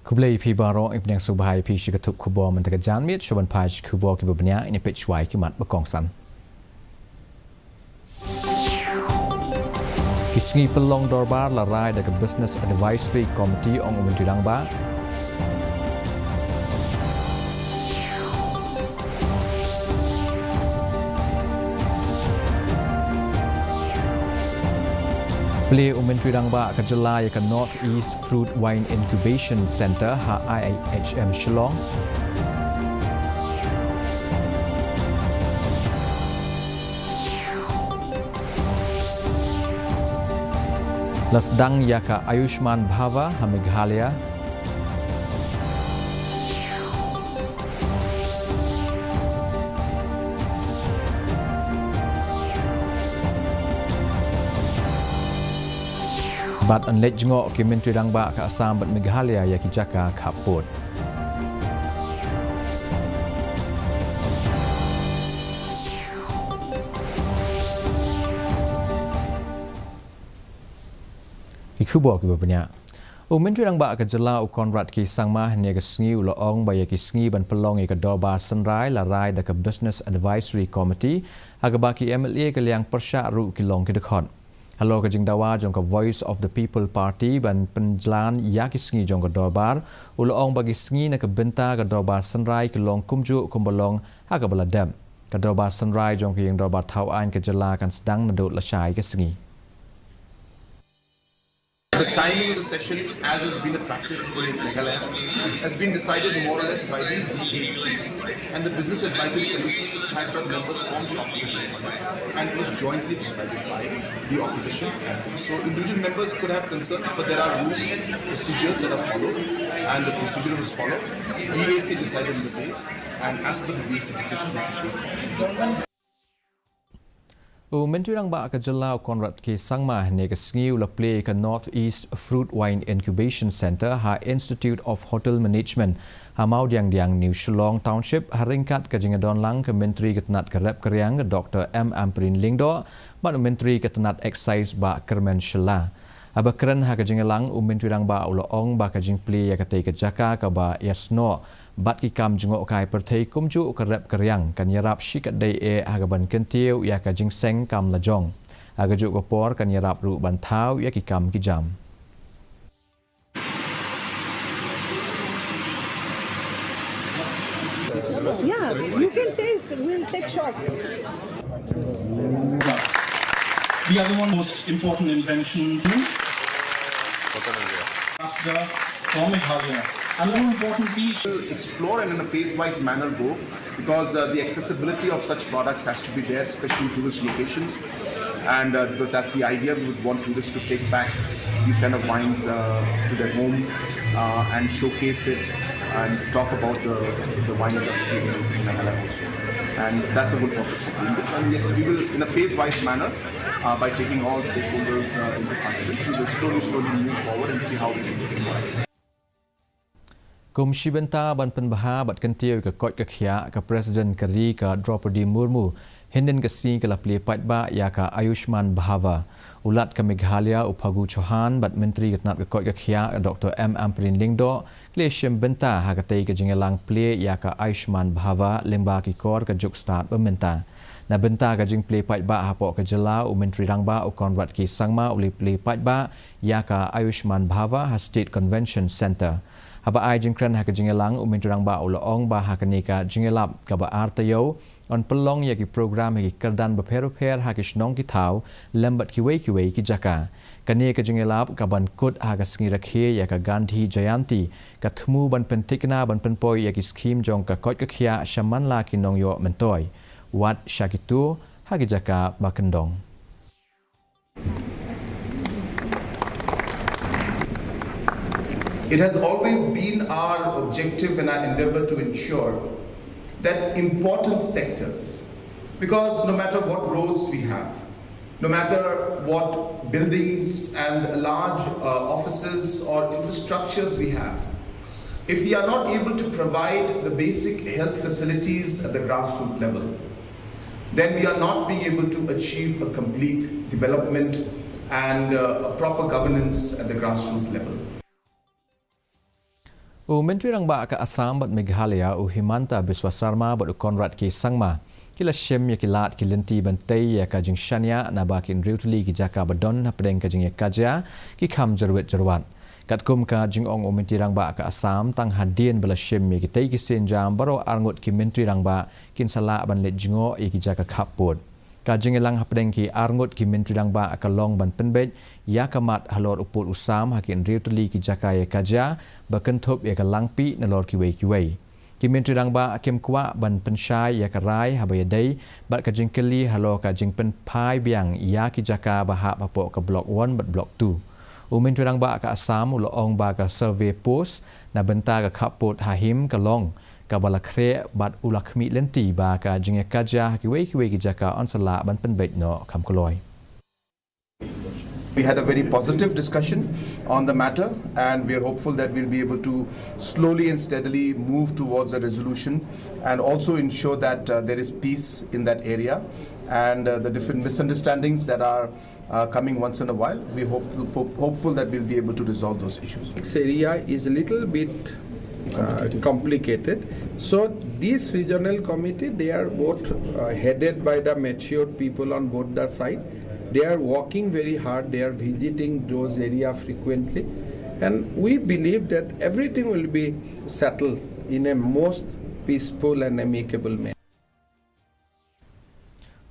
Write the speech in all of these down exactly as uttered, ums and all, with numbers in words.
Khublei phi baroh, i pdiang sngewbha ïa phi sha ka tup khubor mynta ka janmiet, sha ban peit khubor kiba bniah, ïa phi shuwa ki mat ba kongsan. Ki sngi pynlong dorbar la rai da ka Business Advisory Committee, ong u Myntri Rangbah. Plie u Myntri Rangbah ka jylla ïa ka North East Fruit Wine Incubation Centre ha I I H M Shillong. La sdang ïa ka Ayushman Bhava ha Meghalaya. Bad yn leit jngoh ki Myntri Rangbah ka Assam bad Meghalaya ïa ki jaka khappud. Ki khubor kiba bniah. U Myntri Rangbah ka jylla u Conrad K Sangma hynne ka sngi u la ong ba ïa ki sngi ban pynlong ïa ka dorbar synrai la rai da ka Business Advisory Committee, ha kaba ki M L A ka liang pyrshah ruh ki long ki dkhot. Halor ka jingdawa jong ka Voice of the People Party ban pynjlan ïa ki sngi jong ka dorbar, u la ong ba ki sngi na ka bynta ka dorbar synrai ki long kumjuh kumba long ha kaba la dep. Ka dorbar synrai jong ka ïing dorbar thaw aiñ ka jylla kan sdang naduh lashai ka sngi. The timing of the session, as has been the practice in Meghalaya, has been decided more or less by the B A C. And the Business Advisory Committee has got members from the opposition, and it was jointly decided by the opposition. So individual members could have concerns, but there are rules, procedures that are followed, and the procedure was followed. B A C decided on the case, and as per the B A C decision, this is going forward. U Myntri Rangbah ka jylla u Conrad K Sangma hynne ka sngi u la plie ka North East Fruit Wine Incubation Centre ha Institute of Hotel Management ha Mawdiangdiang, New Shillong Township, ha ryngkat ka jingdon lang ka Myntri ka tnat ka rep ka riang, Doctor M Ampareen Lyngdoh, bad u Myntri ka tnat Excise, Bah Kyrmen Shylla. Haba kren ha ka jingïalang, u Myntri Rangbah u la ong ba ka jingplie ïa katei ka jaka kaba ïasnoh bad ki kam jngohkai pyrthei kumjuh ka rep ka riang kan ïarap shikatdei eh ha kaban kyntiew ïa ka jingseng kam lajong. Ha kajuh ka por kan ïarap ruh ban thaw ïa ki kam ki jam. Yeah, you can taste. We'll take shots. The other one, most important inventions. Ambassador for Meghalaya. And more importantly, we'll explore and in a phase-wise manner go, because, uh, the accessibility of such products has to be there, especially in tourist locations. And, uh, because that's the idea, we would want tourists to take back these kind of wines, uh, to their home, uh, and showcase it and talk about the, the wine industry in, in Meghalaya also. And that's the whole purpose of doing this. And yes, we will, in a phase-wise manner, uh, by taking all stakeholders, uh, into confidence, we will slowly, slowly move forward and see how we can make it more accessible. Kum shi bynta ban pynbha bad kyntiew ïa ka koit ka khiah, ka President ka ri ka Droupadi Murmu hynnin ka sngi ka la plie paidbah ïa ka Ayushman Bhava. U Lat ka Meghalaya u Phagu Chauhan bad Myntri ka tnat ka koit ka khiah, Doctor M Ampareen Lyngdoh, ki la shim bynta ha katei ka jingïalang plie ïa ka Ayushman Bhava lyngba ki kor ka juk stad ba mynta. Na bynta ka jingplie paidbah hapoh ka jylla, u Myntri Rangbah u Conrad K Sangma u la plie paidbah ïa ka Ayushman Bhava ha State Convention Centre. Haba ai jingkren ha ka jingïalang, u Myntri Rangbah u la ong ba ha kane ka jingïalap kaba ar taïew yn pynlong ïa ki program ha ki kyrdan bapher bapher ha ki shnong ki thaw lem bad kiwei kiwei ki jaka. Kane ka jingïalap kaban kut ha ka sngi rakhe ïa ka Gandhi Jayanti ka thmu ban pynthikna ban pynpoi ïa ki skhim jong ka koit ka khiah sha man la ki nongïoh myntoi, wat sha kito ha ki jaka ba kyndong. It has always been our objective and our endeavor to ensure that important sectors, because no matter what roads we have, no matter what buildings and large, uh, offices or infrastructures we have, if we are not able to provide the basic health facilities at the grassroots level, then we are not being able to achieve a complete development and, uh, a proper governance at the grassroots level. U Myntri Rangbah ka Assam bad Meghalaya, u Himanta Biswa Sarma bad u Conrad K Sangma, ki la shim ïa ki lad ki lynti ban tei ïa ka jingshaniah naba ki hynriew tylli ki jaka ba don hapdeng ka jingïakajia ki kham jyrwit jyrwat. Katkum ka jingong u Myntri Rangbah ka Assam, tang hadien ba la shim ïa kitei ki sienjam, baroh arngut ki Myntri Rangbah kin sa lah ban leit jngoh ïa ki jaka khappud. Ka jingïalang hapdeng ki arngut ki Myntri Rangbah ka long ban pynbeit ïa ka mat halor u pud u sam ha ki hynriew tylli ki jaka ïakajia ba kynthup ïa ka Langpih nalor kiwei kiwei. Ki Myntri Rangbah kim kwah ban pynshai ïa ka rai haba ïadei bad ka jingkylli halor ka jingpynphai biang ïa ki jaka ba hap hapoh ka Block One bad Block Two. U Myntri Rangbah ka Assam u la ong ba ka survey post na bynta ka khappud ha Him ka long kaba la khreh bad u la khmih lynti ba ka jingïakajia ha kiwei kiwei ki jaka yn sa lah ban pynbeit noh kham kloi. We had a very positive discussion on the matter, and we are hopeful that we'll be able to slowly and steadily move towards a resolution and also ensure that uh, there is peace in that area and uh, the different misunderstandings that are uh, coming once in a while. We hope, hope, hopeful that we'll be able to resolve those issues. This area is a little bit uh, complicated. So this regional committee, they are both uh, headed by the matured people on both the side. They are working very hard. They are visiting those areas frequently, and we believe that everything will be settled in a most peaceful and amicable manner.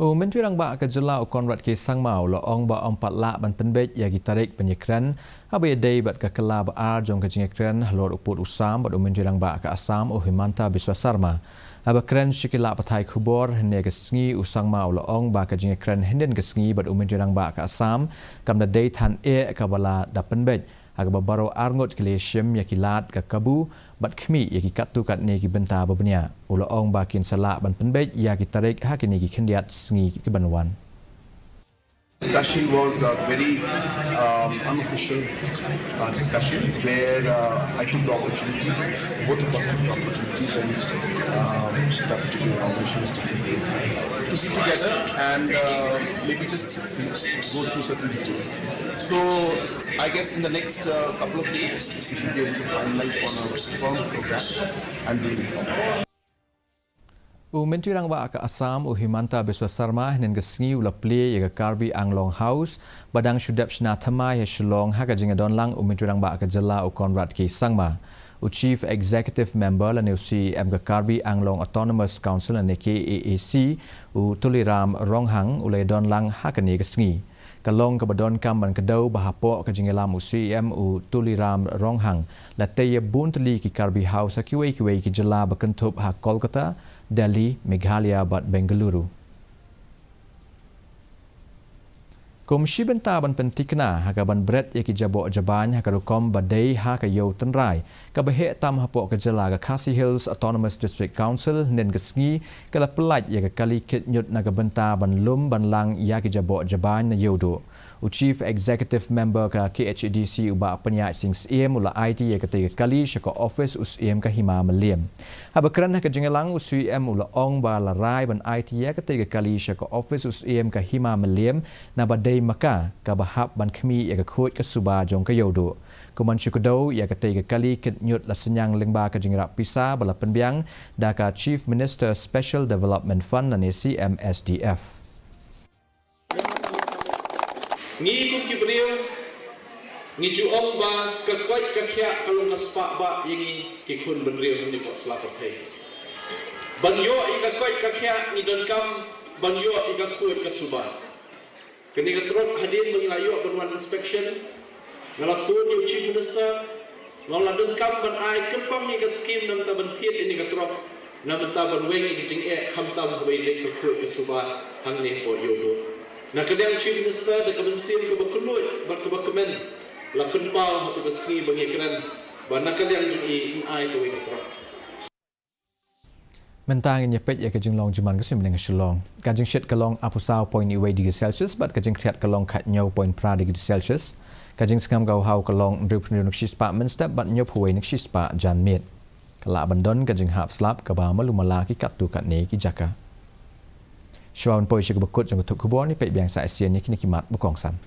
U Myntri Rangbah ka Jylla u Conrad K Sangma u la ong ba ym pat lah ban pynbeit ïa ki tarik ban ïakren haba ïadei bad ka kylla ba ar jong ka jingïakren halor u pud u sam bad u Myntri Rangbah ka Assam u Himanta Biswa Sarma. Haba kren sha ki lad pathai khubor hynne ka sngi, u Sangma u la ong ba ka jingïakren hynnin ka sngi bad u Myntri Rangbah ka Assam kam da dei than eh kaba la da pynbeit, ha kaba baroh arngut ki la ïashim ïa ki lad ka kabu bad khmih ïa ki katto katne ki bynta ba bniah. U la ong ba kin sa lah ban pynbeit ïa ki tarik ha kine ki khyndiat sngi ki ban wan. Discussion was a very um, unofficial uh, discussion where uh, I took the opportunity, both of us took the opportunity when um, that particular conversation was taking place to sit together and uh, maybe just go through certain details. So I guess in the next uh, couple of days, we should be able to finalize on our firm program and we'll inform. U Myntri Rangbah ka Assam u Himanta Biswa Sarma hynnin ka sngi u la plie ïa ka Karbi Anglong House ba dang shu dep shna thymmai ha Shillong ha ka jingïadonlang u Myntri Rangbah ka Jylla u Conrad K Sangma. U Chief Executive Member lane u C E M ka Karbi Anglong Autonomous Council lane K A A C, u Tuliram Ronghang u la ïadonlang ha kane ka sngi. Ka long kaba donkam ban kdew ba hapoh ka jingïalam u C E M u Tuliram Ronghang la tei ïa bun tylli ki Karbi House ha kiwei kiwei ki jylla ba kynthup ha Kolkata, Delhi, Meghalaya bad Bengaluru. Kum shi bynta ban pynthikna ha kaban bret ïa ki jaboh jabain ha ka rukom ba dei ha ka ïew tynrai kaba heh tam hapoh ka jylla, ka Khasi Hills Autonomous District Council hynnin ka sngi ka la pyllait ïa ka kali khitñiut na ka bynta ban lum ban lang ïa ki jaboh jabain na Ïewduh. U Chief Executive Member ka K H A D C u Bah Pynïaid Sing Syiem u la aiti ïa katei ka kali sha ka ophis u Syiem ka Hima Mylliem. Haba kren ha ka jingïalang u Syiem u la ong ba la rai ban aiti ïa katei ka kali sha ka ophis u Syiem ka Hima Mylliem naba dei ma ka kaba hap ban khmih ïa ka khuid ka suba jong ka Ïewduh. Kum ban shu kdew ïa katei ka kali khitñiut la synñiang lyngba ka jingïarap pisa ba la pynbiang da ka Chief Minister Special Development Fund lane C M S D F. Ngi kum ki briew ngi ju ong ba ka koit ka khiah ka long ka spah bah ïa ngi ki khun bynriew hangne hapoh sla pyrthei. Ban ïoh ïa ka koit ka khiah ngi donkam ban ïoh ïa ka khuid ka suba. Kane ka trok hadien ba ngi la ïoh ban wan inspection, nga la phone ïa u Chief Minister, nga ong la donkam ban ai kyrpang ïa ka skim na bynta ban thied ïa kane ka trok, na bynta ban weng ïa ka jingeh khamtam haba ïaleit ka khuid ka suba hangne hapoh Ïewduh. Na ka liang Chief Minister da ka mynsiem kaba kylluid bad kaba kmen la pynpaw ha katu ka sngi ba ngi ïakren ba na ka liang jong i yn ai kawei ka trok. Mynta ngin ïa peit ïa ka jinglong jingman ka suiñ bneng ha Shillong. Ka jingshit ka long arphew saw point wei degree Celsius bad ka jingkhriat ka long khathynñiew point phra degree Celsius. Ka jingsngam ka haw ka long hynriewphew hynriew na ka shispah mynstep bad hynñiewphew wei na ka shispah janmiet. Ka lah ban don ka jinghap slap kaba malu mala ha ki katto katne ki jaka. Shuwa ban poi sha kaba kut jong ka thup khubor, ngin peit biang sa shisien ïa kine ki mat ba kongsan.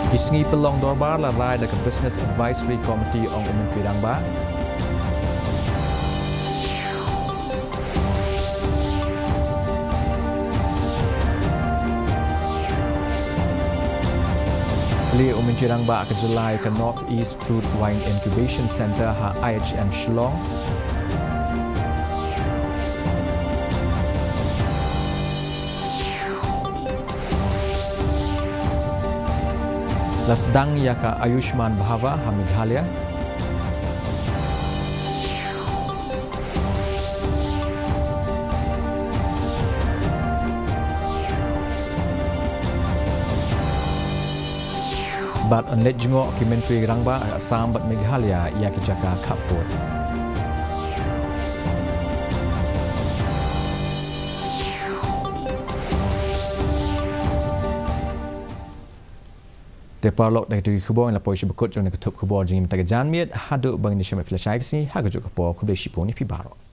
Ki Sngi pynlong dorbar la rai da ka Business Advisory Committee, ong u Myntri Rangbah. Plie u Myntri Rangbah ka jylla ïa ka North East Fruit Wine Incubation Centre ha I H M Shillong. La sdang ïa ka Ayushman Bhava ha Meghalaya. Bad yn leit jngoh ki Myntri Rangbah Assam bad Meghalaya ïa ki jaka khappud. Te paralok, da kito ki khubor ngi la poi sha ba kut jong kane ka thup khubor jong ngi mynta ka janmiet. Haduh ba ngin ïashem bad phi lashai ka sngi, ha kajuh ka por, khublei shibun ïa phi baroh.